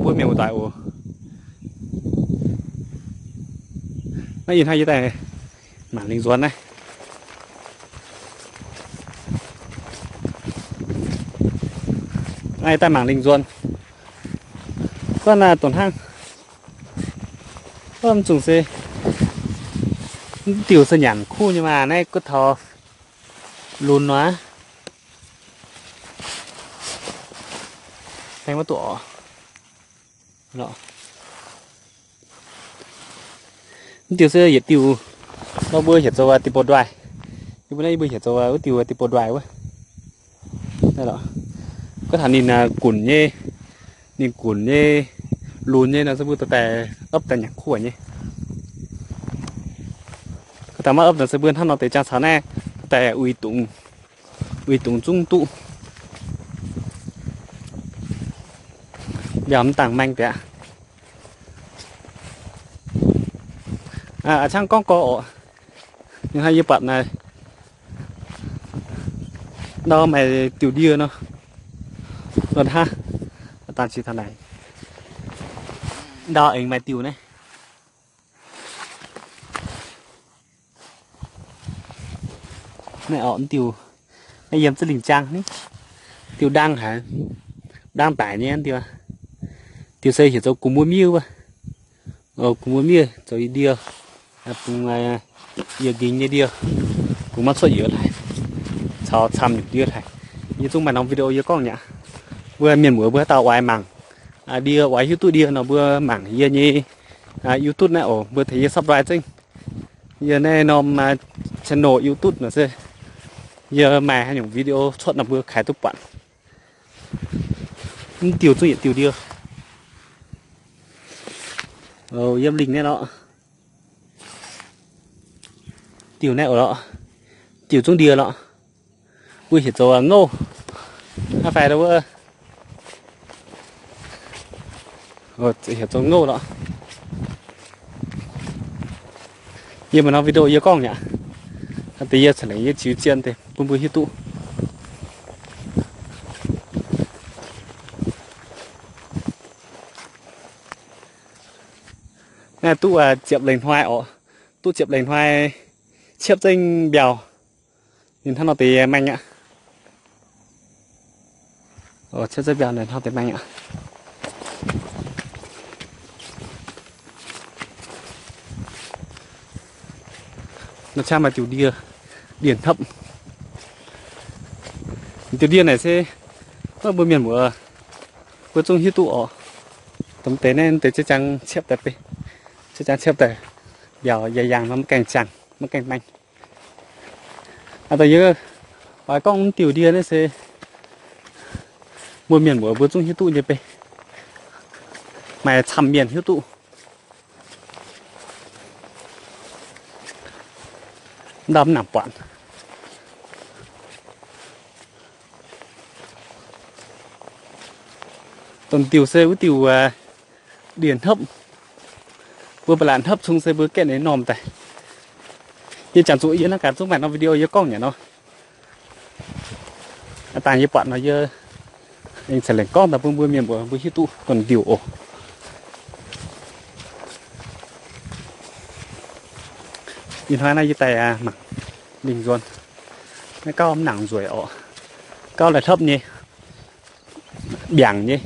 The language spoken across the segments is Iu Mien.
mbuo mienh muoz-doic oc. Naaiv ih hnoi yie daaih mangc lingh nzuonx naaiv. Naaiv daaih mangc lingh nzuonx. Guanh naaiv dongh hnangv, mv zungh se mv diuh se nyanc kuv nyei maah. Naaiv guov taux lunx nor. Mv diuh se yietc diuh nor mbuo heuc zoux diuh bou nduaih. Yie mbuo naaiv yie mbuo heuc zoux wuov diuh diuh bou nduaih wuov. Guov taux ninh gunc nyei, ninh gunc nyei, lunx nyei nor se mbuo dorh daaih opv daaih nyanc kuv nyei. Guov taux maiv opv nor se mbuo hnangv nor deix jangx caux naaiv daaih uix dungz, uix dungz zungv duqv. Mbiauz mv dangh maeng biac. A'cangv gorngv gorx oc. Ninh hnangv yie buatc naaiv ndau maaih diuh ndie nor, nor hnangv. Dangh ziex taux naaic ndau aengx maaih diuh naaiv. Naaiv orqc, diuh naaiv yiem ziex lingh jaang ni, diuh ndang haic, ndang daic nyei diuh. Diuh se heuc zoux gux muoz miev wuov. Gux muoz miev zoux i ndie, bungx yiez nqingx nyei ndie, bungx maiv cuotv youz hlaaix, caux camv nyungc ndie hlaaix. Yie zungv maaih norm video yie gorngv nyei aqv. Mbuo mienh muoz mbuo haaix dauh oix mangc ndie, oix hiuv duqv ndie nor mbuo mangc yie nyei YouTube naaiv oc. Mbuo tengx yie subscribe zengv yie naaiv norm channel YouTube nor se yie maaih haaix nyungc video cuotv nor mbuo kaaix duqv buatc. Mv diuh zungv yietc diuh ndie. Yiem lingh naaiv lorqc. Diuh naaiv oc lorqc. Diuh zungv ndie lorqc. Mbuo heuc zoux ngouh. Hnangv fai wuov, heuc zoux ngouh lorqc. Yie maaih norm video yie gorngv nyei aqv. Deix yie ca'lengc yie ziux zien deix bun mbuo hiuv duqv. Naaiv duqv ziepc lengh hnoi oc. Duqv ziepc lengh hnoi, ciepv zengv mbiauh. Ninh hnangv nor deix maeng aqv. Ciepv zengv mbiauh hnangv deix maeng aqv. Nor qaqv maaih diuh ndie, ndie hnopv. Diuh ndie naaic se mbuo mienh muoz mbuo zungv hiuv duqv oc. Domh deix naaiv deix ziex jangx ciepv daaih, ziex jangx ciepv daaih mbiauh yaac yangh nor maiv gaengh jangh, maiv gaengh maeng. A'da'yie oix gorngv mv diuh ndie naaiv se mbuo mienh muoz mbuo zungv hiuv duqv nyei bei. Maaih camv mienh hiuv duqv. Ndau mv nangc buatc. Domh diuh se wuov diuh ndie hnopv. Mbuo ba'laqc hnopv cung se mbuo gaeqv ninh normh daaih. Yie jangx zuqc yie naaiv gaax zungv maaih norm video yie gorngv nyei nor. Dangh yie buatc nor yie aengx ceix lengc gorngv daaih bun mbuo mienh mbuo mbuo hiuv duqv domh diuh oc. Ih hnoi naaiv yie daaih mangc lingh nzuonx. Naaiv gauh mv nangc nzueic oc. Gauh la'hlopv nyei, mbiaangc nyei.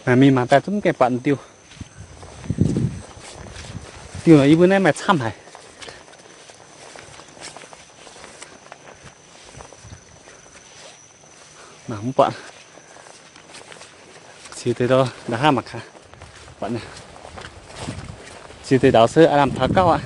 Mingh mangc daaih zungv mv gaengh buatc diuh. Diuh nor yie mbuo naaiv maaih camv haic. Mangc mv buatc. Ziux deix ndau, nda'hnangv mangc gaax. Ziux deix ndau se aav lamh taux gauh aqv.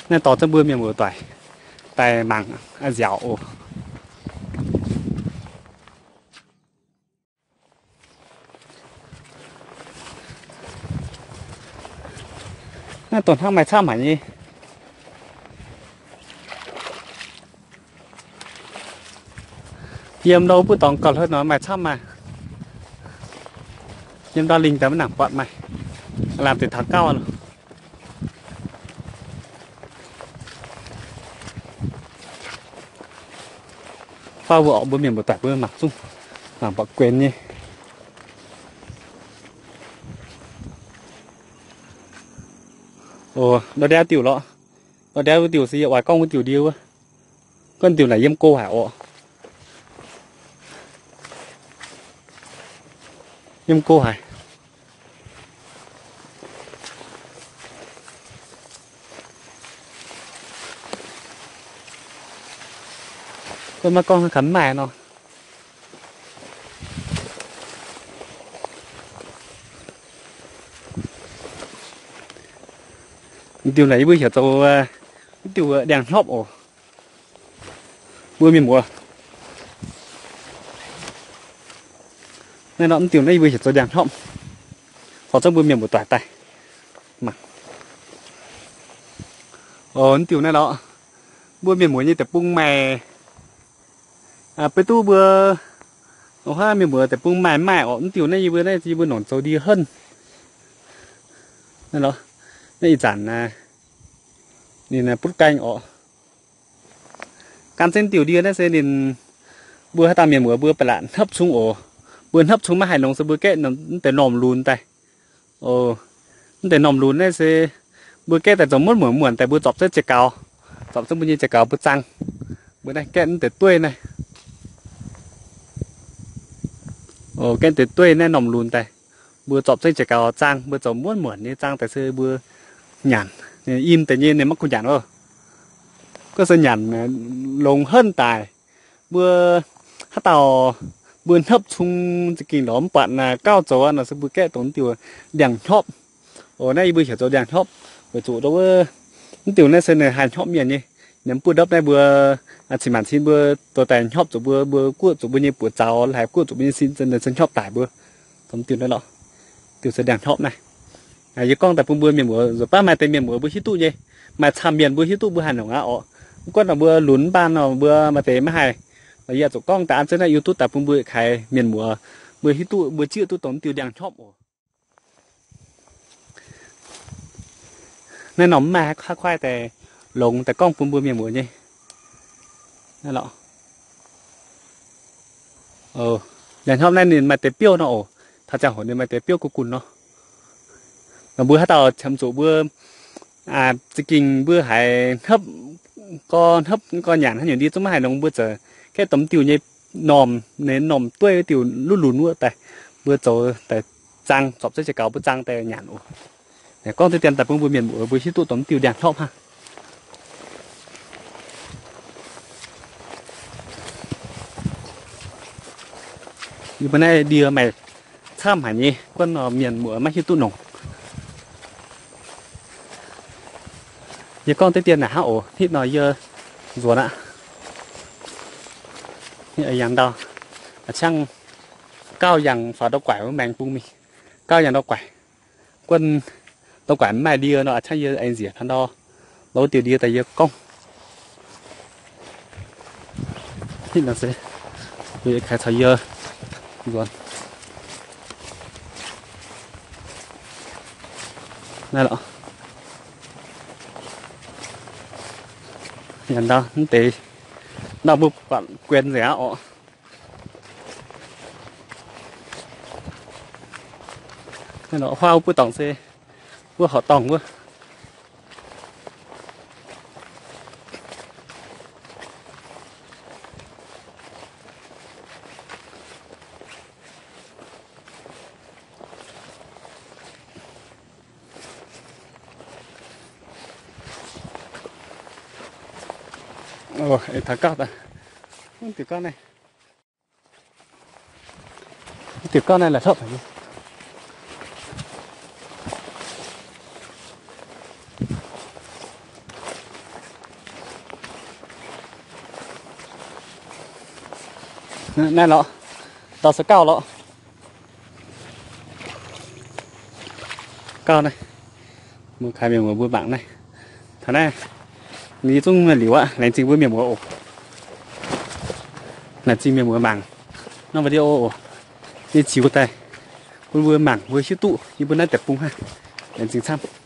Naaiv dorh zunv mbuo mienh muoz-doic daaih mangc nziaauc oc. Naaiv dongh hnangv maaih camv haic nyei. Yiem ndau buov dorngx gauh hlo nor maaih camv maah. Yiem ndau lingh daaih maiv nangc buatc maaih lamh deix taux gauh. Fauv mbuo orqc, mbuo mienh mbuo doic mbuo mangc zungv mangc buatc guenx nyei. O, ndau ndau diuh lorqc. Ndau ndau wuov diuh se yie oix gorngv wuov diuh ndie wuov. Gorngv diuh naaic yiem go haic orqc. Yiem go haic. Gorngv maiv gorngv kaaix maaih nor. Diuh naaic yie mbuo heuc zoux, diuh ndiangx-hnopv oc. Mbuo mienh muoz, naaiv nor mv diuh naaiv yie mbuo heuc zoux ndiangx-hnopv. Horpc zungv mbuo mienh muoz doic daaih mangc. O, mv diuh naaiv lorqc, mbuo mienh muoz nyei deic-bung maaih, beiv duqv mbuo, o, mienh muoz deic-bung maaih maaih orqc. Mv diuh naaiv yie mbuo, naaiv yie mbuo nongc zoux ndie henv. Naaiv lorqc, naaiv ih zanc ninh butv gaeng orqc. Gan zengv diuh ndie naaiv se ninh, mbuo haaix dauh mienh muoz mbuo ba'laqc hnopv cung oc. Mbuo hnopv cung maiv haih longx se mbuo gaeqv mv deix normh lunx daaih. O, mv deix normh lunx naaiv se mbuo gaeqv daaih zoux muonv muonc muonc daaih mbuo zorpc zengv jiex gaux, zorpc zengv mbuo nyei jiex gaux mbuo zaang. Mbuo naaiv gaeqv mv deix dueiv naaiv. O, gaeqv deix dueiv naaiv normh lunx daaih, mbuo zorpc zengv jiex gaux zaang, mbuo zoux muonv muonc nyei zaang daaih se mbuo nyanc. Im deix nyei ninh maiv kungx nyanc oc. Gorngv se nyanc longx henv daic. Mbuo haaix dauh mbuo hnopv cung za'gengh lorz mv buatc gauh zoux nor se mbuo gaeqv dongh mv diuh ndiangx-hnopv. O, naaiv yie mbuo heuc zoux ndiangx-hnopv weic zuqc wuov, mv diuh naaiv se ninh haih hnopv mienh nyei. Ninh mv buov ndopv naaiv mbuo cin maanc cin mbuo dorh daaih hnopv zuqc mbuo, mbuo guoqv zuqc mbuo nyei buoz zaux, haiz guoqv zuqc mbuo nyei sin, ninh se hnopv daic mbuo. Dongh mv diuh naaiv lorqc, diuh se ndiangx-hnopv naaiv. Yie gorngv daaih bun mbuo mienh muoz nzuonx baav maaih deix mienh muoz mbuo hiuv duqv nyei, maaih camv mienh mbuo hiuv duqv mbuo haaix nyungc aqv orqc. Mv gunv nor mbuo lunx mv baan nor mbuo maaih deix maiv haih. Yie zuqc gorngv daaih an zengv naaiv YouTube daaih bun mbuo kaaix mienh muoz mbuo hiuv duqv, mbuo zieqv duqv dongh mv diuh ndiangx-hnopv oc. Naaiv norm mv maaih haaix kuaaiv daaih longx daaih gorngv bun mbuo mienh muoz nyei. Naaiv lorqc, ndiangx-hnopv naaiv ninh maaih deix biouv nor oc. Taux ziangh hoc ninh maaih deix biouv guv gunc nor. Mbuo haaix dauh qiemx zuqc mbuo za'gengh mbuo haiz hnopv, gorx hnopv gorx nyanc haaix nyungc ndie zungv maiv haih longx mbuo ziouc gaeqv dongh mv diuh nyei normh, ninh normh dueiv wuov diuh luv lunx wuov daaih, mbuo zoux daaih zaang, zorpc zengv jiex gaux mbuo zaang daaih nyanc oc. Gorngv deix dien daaih bun mbuo mienh muoz mbuo hiuv duqv dongh mv diuh ndiangx-hnopv hnangv. Yie mbuo naaiv ndie maaih camv haic nyei, guonv nor mienh muoz maiv hiuv duqv nongc. Yie gorngv deix dien naaic hnangv oc. Hitv nor yie nzuonx aqv. Yangh ndau, a'ciangv gauh yangh faaux ndau guaaic wuov maengx bung mingh. Gauh yangh ndau guaaic, guonv ndau guaaic mv maaih ndie nor, a'ciangv yie aengx njiec taux ndau, ndau wuov diuh ndie daaih yie gorngv. Hitv nor se, kaaix caux yie nzuonx. Naaiv lorqc, yangh ndau mv deix, ndau mbuo buatc guenx nzengc aqv orqc. Naaiv lorqc, huaav wuov buov dorngx se wuov horqc dorngh wuov. Taux gauh daaih, diuh gauh naaiv, diuh gauh naaiv la'hlopv haic. Naaiv lorqc, ndau se gauh lorqc. Gauh naaiv, mbuo kaaix mienh muoz mbuo mangc naaiv. Taux naaiv, yie zungv liuz aqv. Laengz zingh mbuo mienh muoz oc. Laengz zingh mienh muoz mangc norm video oc. Yie ziux daaih bun mbuo mangc mbuo hiuv duqv yie mbuo naaiv deic-bung hnangv. Laengz zingh camv.